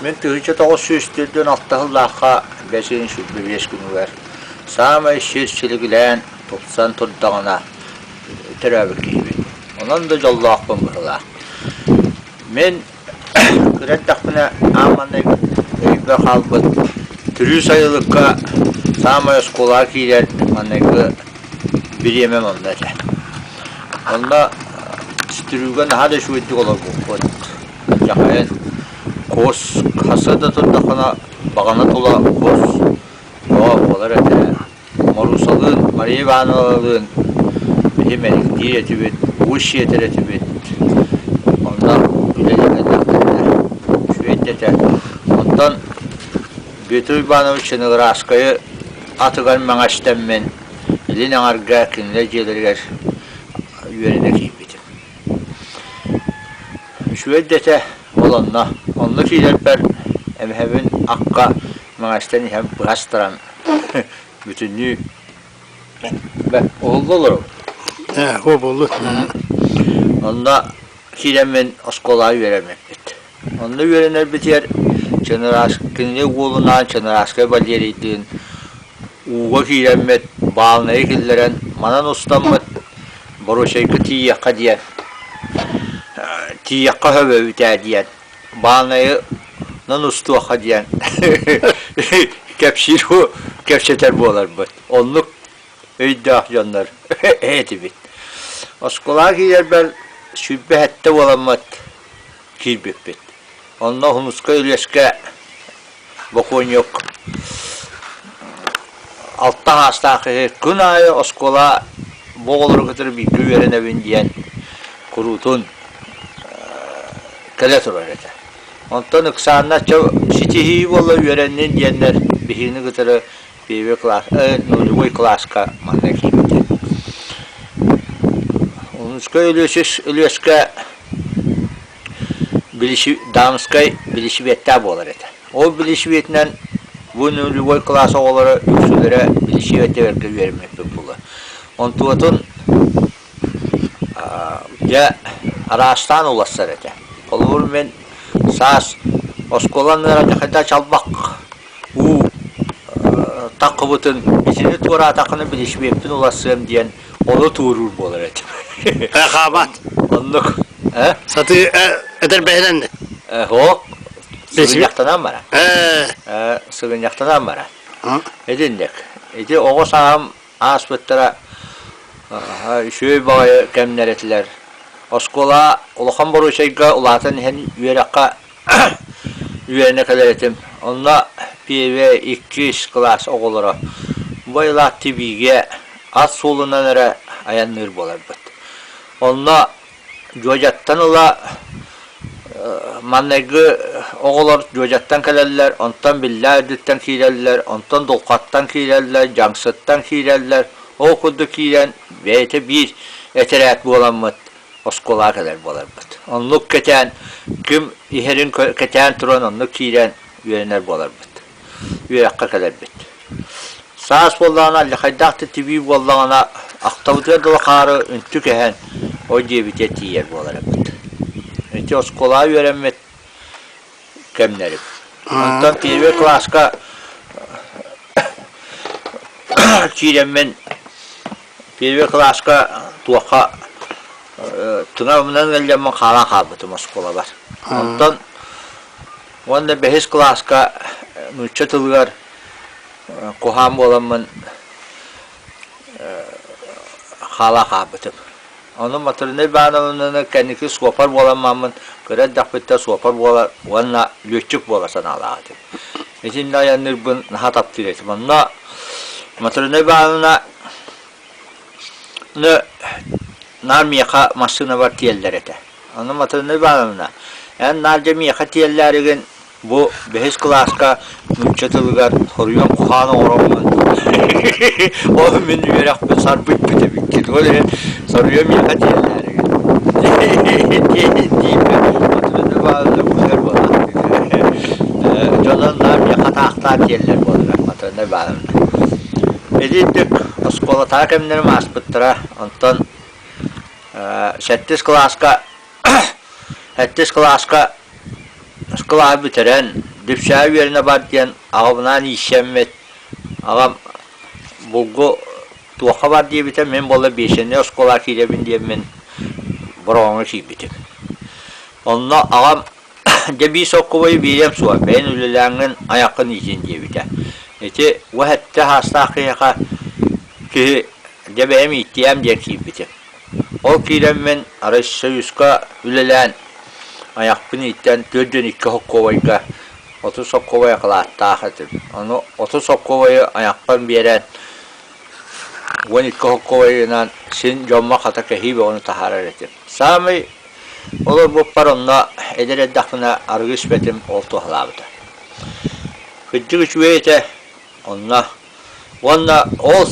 Мин 1946 сыллаахха бэс ыйын 25 күнүгэр саамай сир силигилээн тупсан турдаҕына төрөөбүт киһибин. Онон да дьоллоохпун быһыылаах. Мин кыра эрдэхпинэ аан маҥнай өйбөр хаалбыт Түрүү сайылыкка саамай оскуолаҕа киирэр маҥнайгы бириэмэм онно этэ. Онно Түрүүгэ наһаа да үчүгэйдик олорбуппут. Дьахайын кус хасыа да турдаххына баҕана тула кус бөҕө буолар этэ. Моруусалыын, Мария Ивановналыын биһи мэниктиир этибит, уу сиэтэр этибит. Онно үлэлии кэллэхтэринэ үчүгэй да этэ. Онтон Бүөтүр Иванович Чыныгыраскайы атыгар мэҥэстэммин илин аҥарга кинилэр дьиэлэригэр үөрэнэ киирбитим. Үчүгэй да этэ ол онно. Онно киирэрбэр эмэһэбин акка мэҥэстэн иһэн быһа астаран бүтүннүү уһулла олоробут. Ээ, оо буоллун. Онно киирэммин оскуолаҕа үөрэммиппит. Онно үөрэнэрбитигэр Чыныраас кинини уолунаан Чыныраскай Валерийдыын ууга киирэммит, баалынайы киллэрэн, манан устаммыт Боручайга тиийиэххэ диэн, тиийиэххэ сөп эбит ээ диэн баанайынан устуохха диэн кэпсиир кэпсэтэр буоларбыт. Оннук өйдөөх дьоннор этибит. Оскуолаҕа киирэрбэр 27 буоламмыт киирбиппит. Онно Хумуска Өлүөскэ бокуонньук алта саастаах киһи күн аайы оскуола бу оҕолору кытары бииргэ үөрэнэбин диэн куруутун кэлэ турар этэ. Онтон ыксаанна ситиһии буолла үөрэннин диэннэр биһигини кытары первый класс, нулевой класска манна киирбитэ. Унускай Өлүөскэ Дамскай билисибиэттээх буолар этэ. Ол билисибиэтинэн бу нулевой класс оҕолоро үксүлэрэ билисибиэттэргэ үөрэммиппит буолуо. Онтуотун Дьэ, араастаан уларсар этэ. Холобур, мин саас оскуола анныгар хайдах чалбах уу таххыбытын итини туораатаххына билисибиэппин уларсыам диэн ону туоруур буолар этим. Хаабат. Оннук. Э? Сатыы этэрбэһинэн. Суох. Сыгынньахтанан баран. Сыгынньахтанан баран. Итинник. Ити оҕо сааһым ааспыттара үчүгэй баҕайы кэмнэр этилэр. Оскуола улахан боруочайга улаатан иһэн үөрэххэ үөрэнэ кэлэр этим. Онно первый, иккис кылаас оҕолоро Байлаах тибиигэ ат суолунан эрэ айанныыр буоларбыт. Онно Дьуодьаттан ыла маҥнайгы оҕолор Дьуодьаттан кэлэллэр, онтон Биллээ үрдүттэн киирэллэр, онтон Дулҕаттан киирэллэр, Дьаҥсыттан киирэллэр. Ол курдук киирэн бэйэтэ биир этэрээт буоламмыт оскуолаҕа кэлэр буоларбыт. Оннук кэтээн ким иһэрин кэтээн туран оннук киирэн үөрэнэр буоларбыт. Үөрэххэ кэлэрбит. Саас буоллаҕына, алдьархайдаах да тибии буоллаҕына, ахтабытыгар дылы хаары үнтү кэһэн, ой диэбитэ тиийэр буолар эбит. Ити оскуолаҕа үөрэммит кэмнэрим. Онтон первый кылааска киирэммин первый кылааска туохха тыҥабынан ыалдьаммын хаалан хаалбытым оскуолабар. Онтон Уонна бэһис кылааска нуучча тылыгар куһаан буоламмын хаала хаалбытым. Ону Матрена Ивановнаны кэнники суопар буоламмаммын кыра эрдэхпиттэн суопар буолар уонна лүөччүк буолар санаалаах этим. Итиннэ айанныырбын наһаа таптыыр этим. Онно Матрена Ивановна наар миэхэ массыынабар тиэллэр этэ. Ону Матрена Ивановна, эн наар дьэ миэхэ тиэллээригин бу бэһис кылааска нуучча тылыгар хоруйан куһаҕан оҥороммун ол мин үөрэхпин сарбыйбыт эбиккин. Ол иһин соруйан миэхэ тиэллээригин диибин. Матрена Ивановна күлэр буолаахтыыр. Дьонун наар миэхэ таахтаан тиэллэр буолара Матрена Ивановна. Итинник оскуолатааҕы кэмнэрим ааспыттара. Онтон Сэттис кылааска сэттис кылааска кылааһы бүтэрэн, Дүпсээ үөрэнэ бар диэн аҕабынаан ииссэммит. Аҕам булгу туохха бар диэбитэ, мин буолла биэсэннэй оскуолаҕа киирэбин диэммин Бороҕоҥҥо киирбитим. Онно аҕам дьэ биир соккубайы биэриэм суоҕа, бэйэн үлэлээҥҥин айаххын иитин диэбитэ. Ити уһэттэ саастаах киһиэхэ киһи дьэ бэйэм ииттиэм диэн киирбитим. Ол киирэммин арай Союзка үлэлээн айахпын ииттэн 42 соккуобайга 30 соккуобай акылааттаах этим. Ону 30 соккуобайы айахпын биэрэн 12 соккуобайынан син дьоммор хата кэһии бөҕөнү таһаарар этим. Саамай олорбуппар онно эдэр эрдэхпинэ арыгы испэтим ол туһалаабыта. Кырдьык үчүгэй этэ онно Уонна ол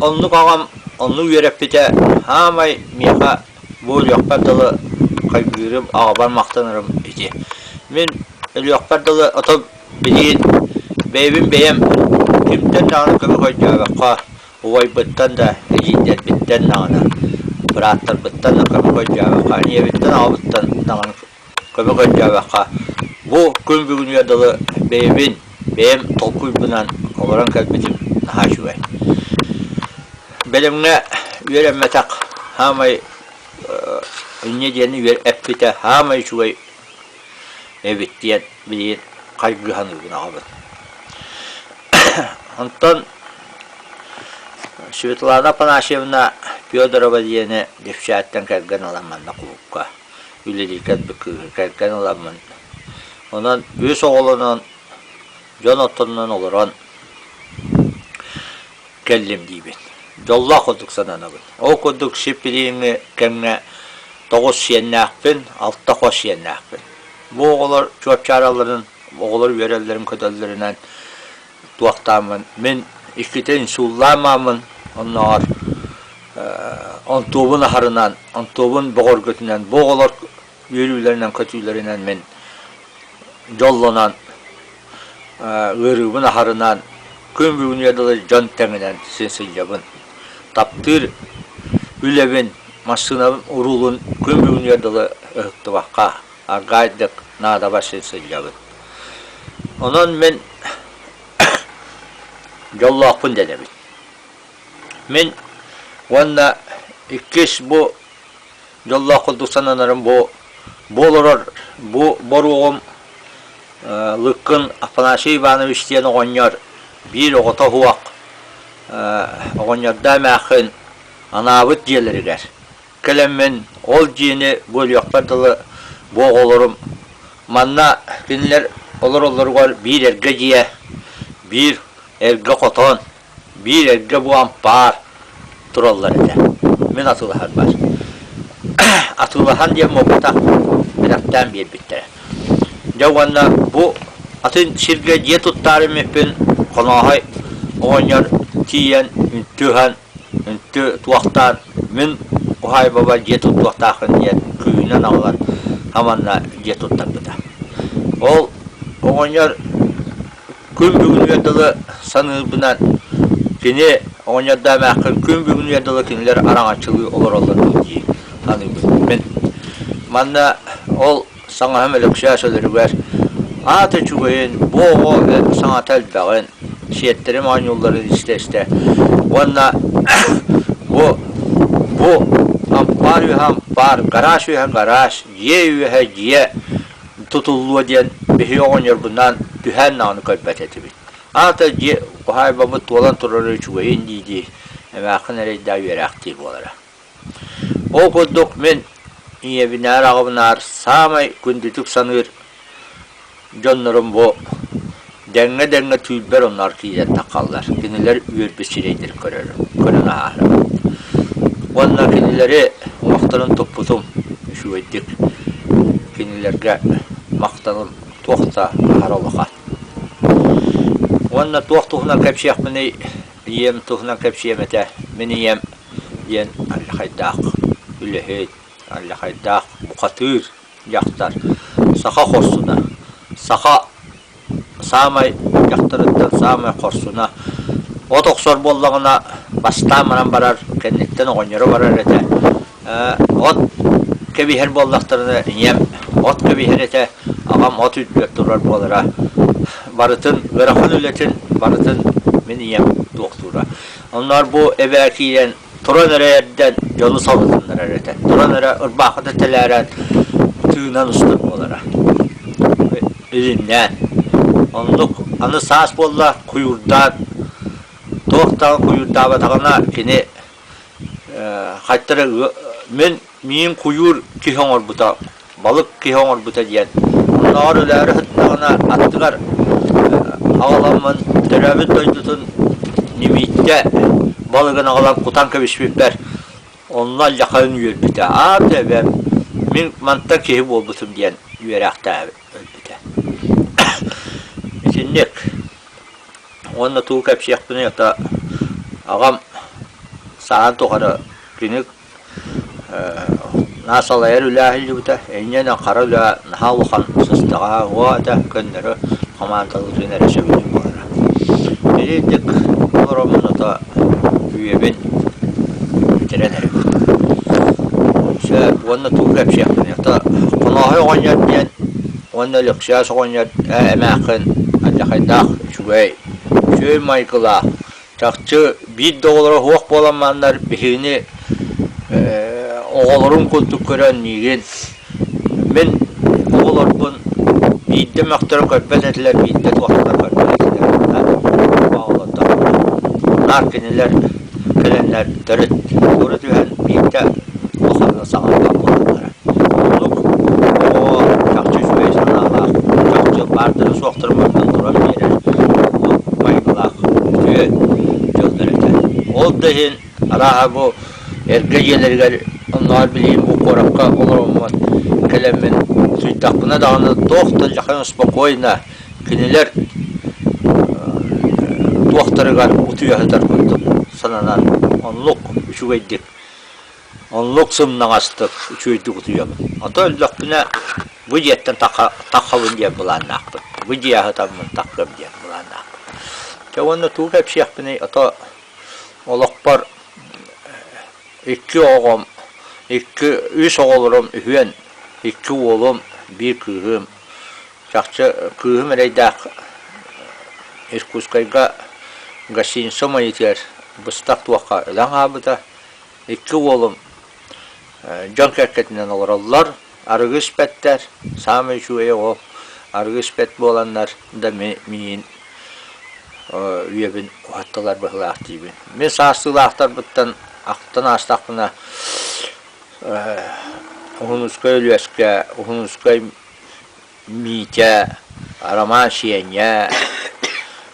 оннук аҕам оннук үөрэппитэ саамай миэхэ бу өлүөхпэр дылы хайгыырым, аҕабар махтанарым ити. Мин өлүөхпэр дылы ото билигин бэйэбин бэйэм кимтэн даҕаны көмө көрдөөбөххө, убайбыттан да, эдьиийдэрбиттэн даҕаны, бырааттарбыттан да көмө көрдөөбөххө, ийэбиттэн аҕабыттан даҕаны көмө көрдөөбөххө, бу күн бүгүнүгэр дылы бэйэбин, бэйэм толкуйбунан олорон кэлбитим наһаа үчүгэй. Бэлэмҥэ үөрэммэтэх саамай инньэ диэн эппитэ саамай үчүгэй эбит диэн билигин хайгыы саныыбын аҕабын. Онтон Светлана Афанасьевна Федорова диэни Дүпсээттэн кэргэн ылан манна кулуупка үлэлии кэлбит кыыһы кэргэн ыламмын, онон үс оҕолонон, дьон оттонунан олорон кэллим диибин. Дьоллоох курдук сананабын. Ол курдук сип-билиҥҥи кэмҥэ 9 сиэннээхпин, 6 хос сиэннээхпин. Бу оҕолор чуопчааралларын, оҕолор үөрэллэрин-көтөллөрүнэн туохтааммын, мин иккитэ инсуллаамааммын, оннооҕор онтуобун аһарынан, онтуобун бөҕөргөтүнэн, бу оҕолор үөрүүлэринэн-көтүүлэринэн мин дьоллонон, ыарыыбын аһарынан, күн бүгүнүгэр дылы дьон тэҥинэн син сылдьабын. Таптыыр үлэбин, массыынабын уруулун күн бүгүнүгэр дылы ыһыктыбакка, аргаайдык наадабар син сылдьабын. Онон мин дьоллоохпун дэнэбин. Мин уонна иккис бу дьоллоох курдук сананарым бу бу олорор бу боруогум Лыккын Афанасий Иванович диэн оҕонньор биир оҕото суох оҕонньордоо эмээххин анаабыт дьиэлэригэр кэлэммин ол дьиэни бөлүөхпэр дылы бу оҕолорум манна кинилэр олороллоругар биир эргэ дьиэ, биир эргэ хотон, биир эргэ бу ампаар тураллар этэ. Мин атыылаһарбар. Атыылаһан диэн буолбатах, бэлэхтээн биэрбиттэрэ. Дьэ уонна бу атын сиргэ дьиэ туттаары иммиппин Хонооһой оҕонньор тиийэн үнтү ыһан, үнтү туохтаан мин уһаайбабар дьиэ туттуохтааххын диэн күүһүнэн аҕалан хаманна дьиэ туттарбыта. Ол оҕонньор Күн бүгүнүгэр дылы саныырбынан, кини оҕонньордоох эмээххин күн бүгүнүгэр дылы кинилэр араҥаччылыы олороллор дии саныыбын. Мин манна ол саҥаһым Өлөксөөс өлөрүгэр аата үчүгэйин, бу оҕо саҥата элбэҕин, сиэттэрим оонньуулларын истэ-истэ уонна бу бу ампаар үөһэ ампаар, гараж үөһэ гараж, дьиэ үөһэ дьиэ тутуллуо диэн биһиги оҕонньорбунаан түһээн даҕаны көрбөт этибит. Аата дьиэ уһаайбабыт туолан турара үчүгэйин дии-дии эмээххин эрэйдээх үөрээхтии буолара. Ол курдук мин ийэбинээр аҕабынаар саамай күндүтүк саныыр дьоннорум бу дэҥҥэ-дэҥҥэ түүрбэр онноор киирэн таххаллар. Кинилэр үөрбүт сирэйдэрин көрөрүм, көрөн ааһарым. Уонна кинилэри уҥуохтарын туппутум үчүгэйдик. Кинилэргэ махталым туох да аһара улахан. Уонна туох туһунан кэпсиэхпиний, ийэм туһунан кэпсиэм этэ. Мин ийэм диэн алдьархайдаах үлэһит, алдьархайдаах бухатыыр дьахтар, саха хорсуна, саха саамай дьахтарыттан саамай хорсуна. От охсор буоллаҕына бастаан баран барар, кэнниттэн оҕонньоро барар этэ. От кэбиһэр буоллахтарына ийэм от кэбиһэр этэ, аҕам Аҕам от үрдүгэр турар буолара. Барытын, ыарахан үлэтин барытын мин ийэм туохтуура. Онноор бу эбээ киирэн туран эрэ эрдэн дьону салытыннарар этэ. Туран эрэ ырбаахыта тэлээрэн тыынан устар буолара. Илиннээн. Оннук аны саас буолла куйуурдаан туох даҕаны куйуурдаабатаҕына кини хайтара мин миин куйуур киһи оҥорбута, балык киһи оҥорбута диэн. Оннооҕор өлөөрү сыттаҕына аттыгар аҕаламмын төрөөбүт дойдутун Ньимииттэ балыгын аҕалан кутан кэбиспиппэр онно алдьархайын үөрбүтэ. Аата эбэм мин мантан киһи буолбутум диэн үөрээхтээбит өлбүтэ. Итинник уонна тугу кэпсиэхпиний ото аҕам сааһын тухары кини Наһаа салайар үлэ аһыллыбыта, инньэ хара үлэ наһаа улахан сыстаҕа уо этэ көннөрү хамаандалыырын эрэ сөбүлүүр буолара. Итинник олороммун ото үйэбин бүтэрэн эрэбин. Сөп уонна тугу кэпсиэхпиний ото Хонооһой оҕонньор диэн уонна Өлөксөөс оҕонньор ээ эмээххин алдьархайдаах үчүгэй, үчүгэй майгылаах Чахчы биир да оҕолоро суох буолан бараннар биһигини оҕолорун курдук көрөн миигин мин оҕолорбун биирдэ мөхтөрө көрбөт этилэр, биирдэ туохтара көрбөт этилэр. Наар кинилэр кэлэннэр төрүт туора түһэн биирдэ улаханнык саҥарбат буолаллара. Оннук оҕо чахчы үчүгэй санаалаах, чахчы баардары-суохтары барытын туран биэрэр оннук майгылаах үтүө дьоннор этэ. Ол да иһин арааһа бу эргэ дьиэлэригэр оннооҕор билигин бу куоракка олороммун кэлэммин утуйдахпына даҕаны туох да дьахан спокойно кинилэр туохтарыгар утуйа сытар курдук сананан оннук үчүгэйдик Оннук сымнаҕастык, үчүгэйдик утуйабын. Ото өллөхпүнэ бу дьиэттэн таххабын диэн былааннаахпын. Бу дьиэ аһытаммын таххыам диэн былааннаахпын. Дьэ уонна тугу кэпсиэхпиний, ото олохпор икки оҕом, икки, үс оҕолорум үһүөн, икки уолум, биир кыыһым. Чахчы кыыһым эрэйдээх Иркутскайга гостиница умайыытыгар быстах туохха өлөн хаалбыта. Икки уолум дьон кэккэтинэн олороллор, арыгы испэттэр, саамай үчүгэйэ ол арыгы испэт буоланнар да миигин үйэбин уһаттылар быһыылаах диибин. Мин саастыылаахтарбыттан ахтан аастахпына Уһунускай Өлүөскэ, Уһунускай Митя, Роман Сиэнньэ,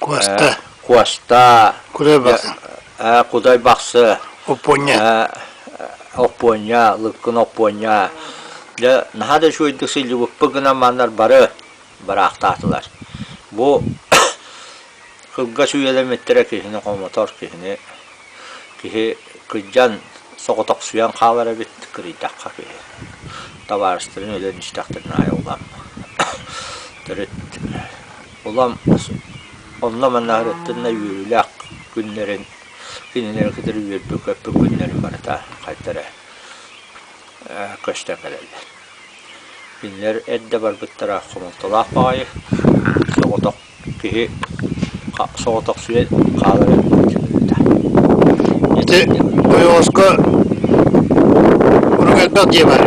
Куоста, Куоста, Кудай Бахсы, Кудай Бахсы, Оппуонньа, Оппуонньа, Лыккын Оппуонньа. Дьэ, наһаа да үчүгэйдик сылдьыбыппыт гынан маннар бары бараахтаатылар. Бу кылгас үйэлэммиттэрэ киһини хомотор, киһини киһи кырдьан соҕотохсуйан хаалар эбит кырыйдахха киһи. Табаарыстарын өлөн истэхтэринэ аайы улам төрүт улам онно-манна сырыттынна үөрүүлээх күннэрин кинилэри кытары үөрбүт-көппүт күннэрин барыта хайда эрэ көстөн кэлэллэр. Кинилэр эрдэ барбыттара хомолтолоох баҕайы соҕотох киһи соҕотохсуйан хаалар эбит. Ити ойоҕоско урук элбэх дьиэ баар.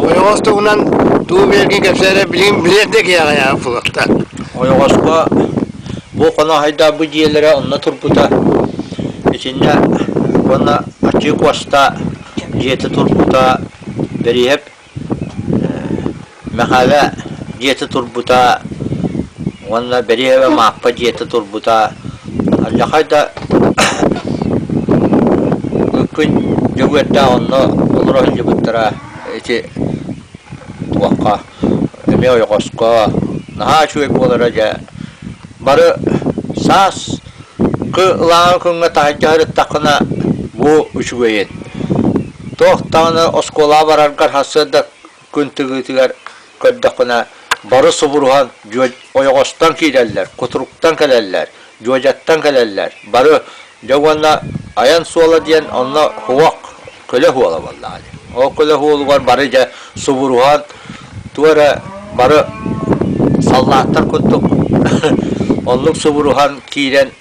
Ойоҕос туһунан тугу биэргин кэпсээрэ билигин билиэн да киһиэхэ буолуохтаах. Ойоҕоско бу хоноһойдоох бу дьиэлэрэ онно турбута. Итиннэ уонна Аччыы Куоста дьиэтэ турбута Бэриэһэп Мэхээлэ дьиэтэ турбута уонна Бэриэбэ Мааппа дьиэтэ турбута алдьархай да күн Дьөгүөрдээх онно олоро сылдьыбыттара ити туохха эмиэ ойоҕоско наһаа үчүгэй буолара дьэ бары саас ылааҥы күҥҥэ таһырдьа сырыттаххына бу үчүгэйин Туох даҕаны оскуолаҕа бараргар сарсыарда күн тыгыытыгар көрдөххүнэ, бары субуруһан ойоҕостон киирэллэр, кутуруктан кэлэллэр, дьуодьаттан кэлэллэр, бары дьэ уонна айан суола диэн онно суох көлө суола буоллаҕа дии. Ол көлө суолугар бары дьэ субуруһан туох эрэ бары саллааттар курдук оннук субуруһан киирэн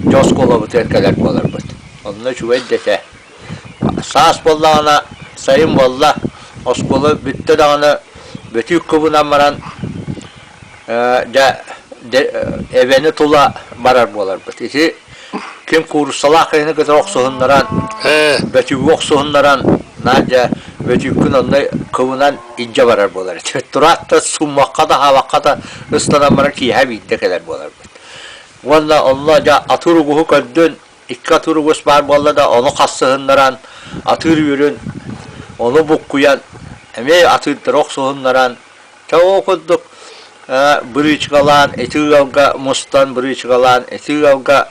дьэ оскуолабытыгар кэлэр буоларбыт. Онно үчүгэй да этэ. Саас буоллаҕына, сайын буолла, оскуола бүттэ даҕаны бөтүүк кыбынан баран дьэ эбэни тула барар буоларбыт. Ити ким кууруссалаах киһини кытары охсуһуннаран, бөтүүгү охсуһуннаран, наар дьэ бөтүүккүн онно кыбынан илдьэ барар буолар этибит. Тураат да суммакка да, хаалахха да ыстанан баран киэһэ биирдэ кэлэр буоларбыт. Уонна онно дьэ атыыр угуһу көрдүн, икки атыыр угус баар буолла да, ону хассыһыннаран, атыыр үөрүн ону буккуйан, эмиэ атыырдары охсуһуннаран, Чэ ол курдук бырыычкалаан ити ыалга мустан бырыычкалаан ити ыалга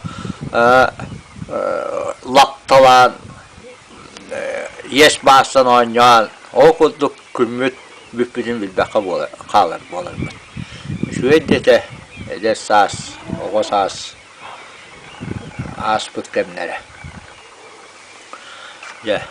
лапталаан иэс баассан оонньоон ол курдук күммүт бүппүтүн билбэккэ буолар хаалар буоларбыт. Үчүгэй да этэ эдэр саас, оҕо саас ааспыт кэмнэрэ. Дьэ.